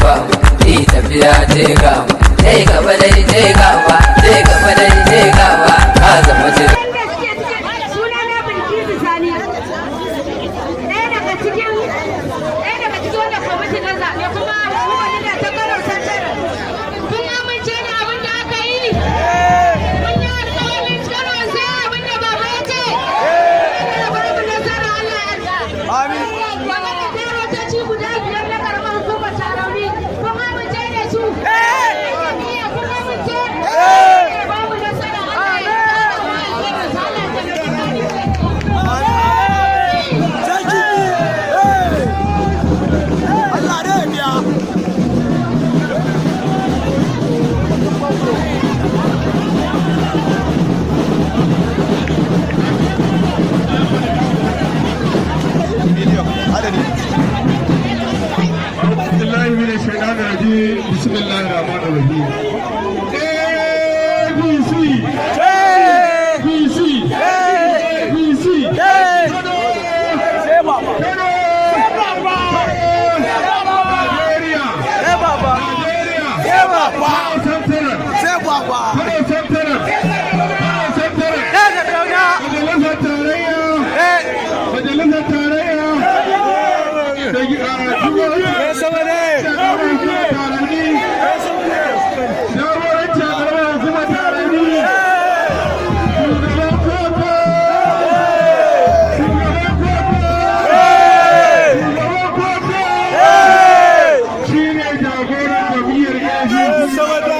ba mu yi tafiya ce gaba, dai gaba dai dai gaba dai gaba dai dai gaba, ka zama ce. Suna na Bilkisu Sani, ɗaya daga cikin wanda kwamitin na zaɓe kuma wani da ta Kano Central. Kun amince da abin da aka yi? Mun yi alƙawarin Kano sai abin da baba ya ce. Allah ya ba mu nasara, Allah ya yarda. Magana daraktoci guda biyar na karamar hukumar Tarauni, kun amince da su? Jam'iyya, kun amince? Allah ya ba mu nasara, Allah ya ƙara mu alheri, Allah ya taimake mu. Sarki! Allah ne biya. Adadi. بالله من الشيطان الرجيم، بسم الله الرحمن الرحيم. A B C A B C A B C. Kano! Sai baba. Kano! Sai baba. Nigeria! Sai baba. Nigeria! Sai baba. Kano Central! Sai baba. Kano Central! Kano Central! Eh, da dauna. Majalisar Tarayya! Eh, Majalisar Tarayya! Da eh, sama ne. Tarauni! Jagoranci a ƙaramar hukumar Tarauni! Shugaban koko! Shugaban koko! Shugaban koko! Shi ne jagoran jam'iyyar APC. Sama da.